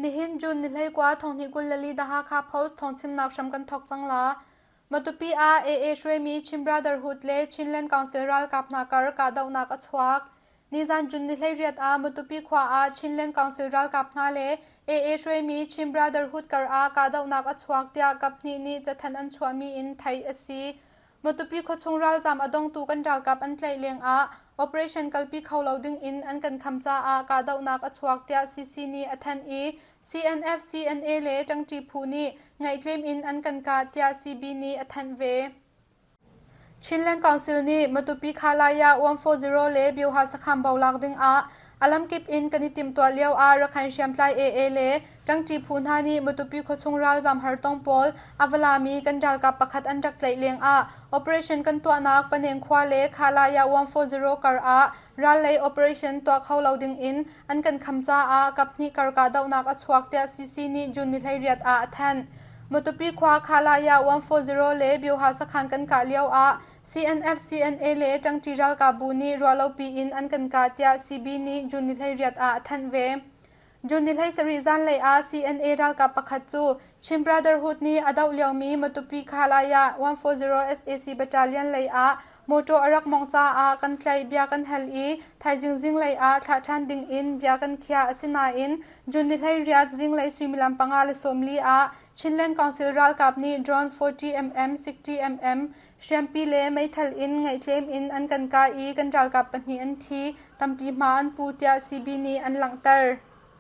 Nihin June ni 19 thonghnih 24 The Hakha Post thawngchimnak hram kan thawk cang la. Matupi ah AA hruaimi Chin Brotherhood le Chinland Council ralkap hna kar kahdohnak a chuak. Nizan June ni 18 ah Matupi khua ah Chinland Council ralkap hna le AA hruaimi Chin Brotherhood kar ah kahdohnak a chuak tiah kaphnih nih cathanh an chuahmi in theih a si. Matupi khuachung ralzaam a dongtu kan ralkap an tlaih lengah operation kalpi kho lo dingin an kan kham caah kahdohnak a chuak tiah CC nih a thanh i CNF, CNA le ṭangṭi phu nih ngaihtlem in an kan kah tiah CB nih a thanh ve. Chinland Council nih Matupi Khalaya 140 le Bioha Sakham bo lak dingah A lamkip in kan i timhtuah lio ah Rakhine hriamtlai AA le ṭangṭi phu hna nih Matupi khuachung ralzaam hartong pawl a va lami kan ralkap pakhat an rak tlaih lengah operation kan tuahnak Paneng khua le Khalaya 140 kar ah ral lei operation tuah kho lo dingin an kan kham caah kaphnih kar kahdohnak a chuak tiah CC nih June ni 18 ah a thanh. Matupi khua Khalaya 140 le Bioha sakhan kan kah lio ah CNF, CNA le ṭangṭi ralkapbu nih ruahlopi in an kan kah tiah CB nih June ni 18 ah a thanh ve. June ni 17 zanlei ah CNA ralkap pakhat cu Chin Brotherhood nih a doh liomi Matupi Khalaya 140 SAC Battalion lei ah mawṭaw a rak mawngh caah kan tlaih bia kan hal i thaizing zinglei ah thlah ṭhan ding in bia kan khiah. Asinain June ni 18 zinglei suimilam 5:40 ah Chinland Council ralkap nih drone 40mm, 60mm Hriampi le meithal in ngaihtlem in an kan kah i kan ralkap pahnih an thi, tampi hma an pu tiah CB nih an langhter.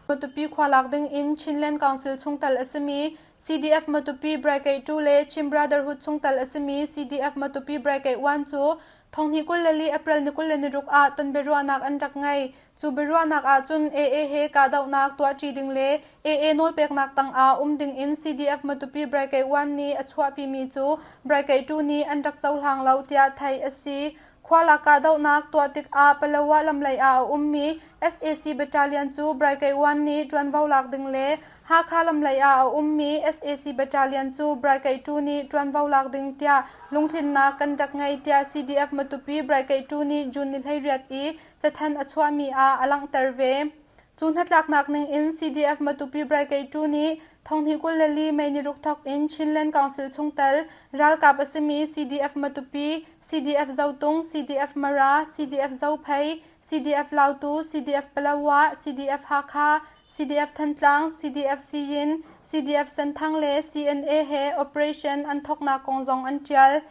Matupi khua lak ding in Chinland Council chungtel a simi CDF Matupi Brigade 2 le Chin Brotherhood chungtel a simi CDF Matupi Brigade 1 cu thonghnih 24 April ni 26 ah tonbiaruahnak an rak ngei. Cu biaruahnak ahcun AA he kahdohnak tuahṭi ding le AA nawlpeknak tangah um dingin CDF Matupi Brigade 1 nih a chuahpimi cu Brigade 2 nih an rak cohlang lo tiah theih a si. Khualak kahdohnak tuah tikah Palawa lamlei ah a ummi sac Battalion cu Brigade 1 nih ṭuanvo lak ding le Hakha lamlei ah a ummi sac Battalion cu Brigade 2 nih ṭuanvo lak ding tiah lungtlinnak kan rak ngei tiah CDF Matupi Brigade 2 nih June ni 18 i cathanh a chuahmi ah a langhter ve. Cu hnatlaknak ning in CDF Matupi Brigade 2 nih thonghnih 24 May ni ruk thawk in Chinland Council chungtel ralkap a simi CDF Matupi, CDF Zotung, CDF Mara, CDF Zophei, CDF Lautu, CDF Palawa, CDF Hakha, CDF Thantlang, CDF Siyin, CDF Senthang le CNA he operation an thawknak kong zong an ṭial.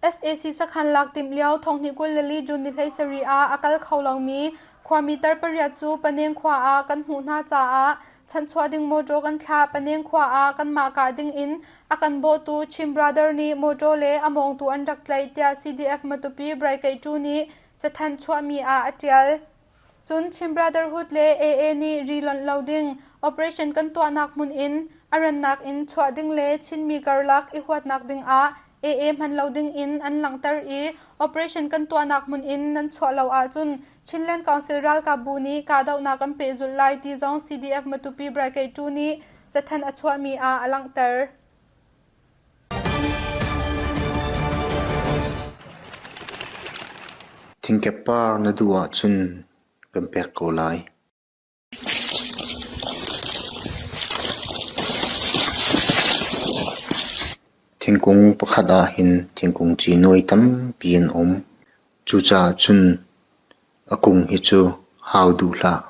Sac sakhan lak timh lio thonghnih 24 June ni 17 ah a kal kho lomi khuami tar pariat cu Paneng khua ah kan hmuh hna caah chanhchuah ding mawṭaw kan thlah. Paneng khua ah kanmah kah ding in a kan bawhtu Chin Brother nih mawṭaw le a mawngtu an rak tlaih tiah CDF Matupi Brigade 2 nih cathanh chuahmi ah a ṭial. Cun Chin Brotherhood le AA nih ri lonh lo ding, operation kan tuahnak hmun in a rannak in chuah ding le Chinmi karlak i huatnak ding ah AA hman lo ding in an langhter i operation kan tuahnak hmun in nan chuah lo ahcun Chinland Council ralkapbu nih kahdohnak kan pehzulh lai ti zong CDF Matupi Brigade 2 nih cathanh a chuahmi ah a langhter. Thingkep par na duh ahcun kan pek ko lai. Thingkung pakhat ah hin thingkung ci nuai tampi an um. Cucaah cun a kung hi cu hau duh hlah.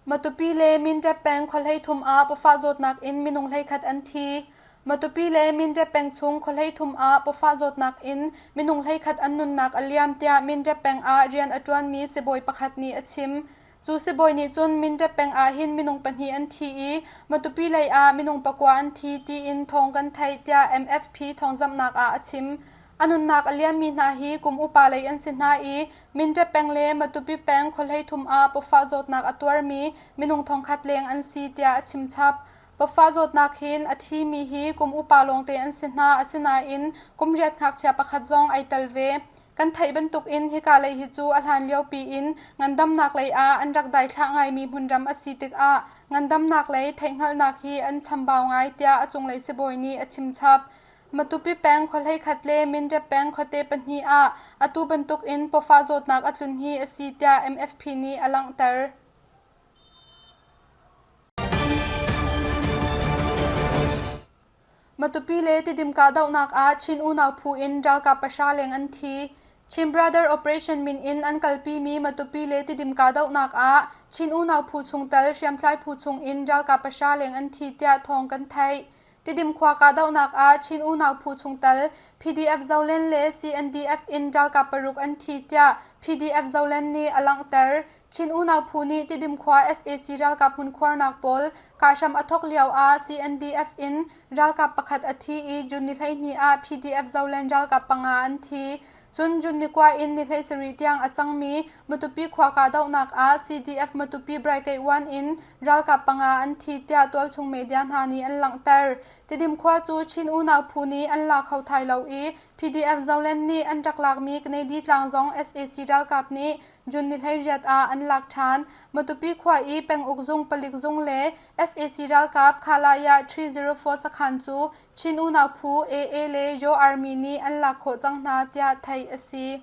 Matupi le Mindat peng khuahlei thum ah pawfah zawtnak in minung 11 an thi. Matupi le Mindat peng chung khuahlei thum ah pawfah zawtnak in minung 11 an nunnak a liam tiah Mindat peng ah rian a ṭuanmi sibawi pakhat nih a chim. Cu sibawi nih cun Mindat peng ah hin minung pahnih an thi i Matupi lei ah minung pakua an thi tiin thawng kan theih tiah MFP thawngzamhnak ah a chim. A nunnak a liammi hna hi kum upa lei an si hna i Mindat peng le Matupi peng khuahlei thum ah pawfah zawtnak a tuarmi minung thongkhat leng an si tiah a chim chap. Pawfah zawtnak hin a thimi hi kum upa lawngte an si hna asinain kum riat ngakchia pakhat zong ai tel ve. Kan theih bantukin hika lei hi cu a hlan liopi in ngandamnak lei ah an rak daithlah ngaimi hmunram a si tikah ngandamnak lei theihhngalhnak hi an chambau ngai tiah a cunglei sibawi nih a chim chap. Matupi peng khuahleikhat le Mindat peng khuate pahnih ah atu bantuk in pawfah zawtnak a tlun hi a si tiah MFP nih a langhter. Matupi le Tidim kahdohnak ah Chin unau phu in ralkap pahra leng an thi. Chin Brother Operation min in an kalpimi Matupi le Tidim kahdohnak ah Chin unau phu chungtel hriamtlai phu chung in ralkap pahra leng an thi tiah thawng kan theih. Tidim khua kahdohnak ah Chin unau phu chungtel PDF Zolen le CNDF in ralkap paruk an thi tiah PDF Zolen nih a langhter. Chin unau phu nih Tidim khua sac ralkap hmunkhuarnak pawl kahhram a thawk lio ah CNDF in ralkap pakhat a thi i June ni 12 ah PDF Zoland ralkap panga an thi. Cun June ni kua in ni 17 tiang a cangmi Matupi khua kahdohnak ah CDF Matupi Brigade 1 in ralkap panga an thi tiah tualchung media hna nih an langhter. Tidim khua cu Chin unau phu nih an la kho thai lo i PDF Zoland nih an rak lakmi Kennedy tlang zong sac ralkap nih June ni 18 ah an lak ṭhan. Matupi khua i penguk zung palik zung le sac ralkap Khalaya 304 sakhan cu Chin unau phu AA le Yaw Army nih an lak khawh cang hna tiah theih a si.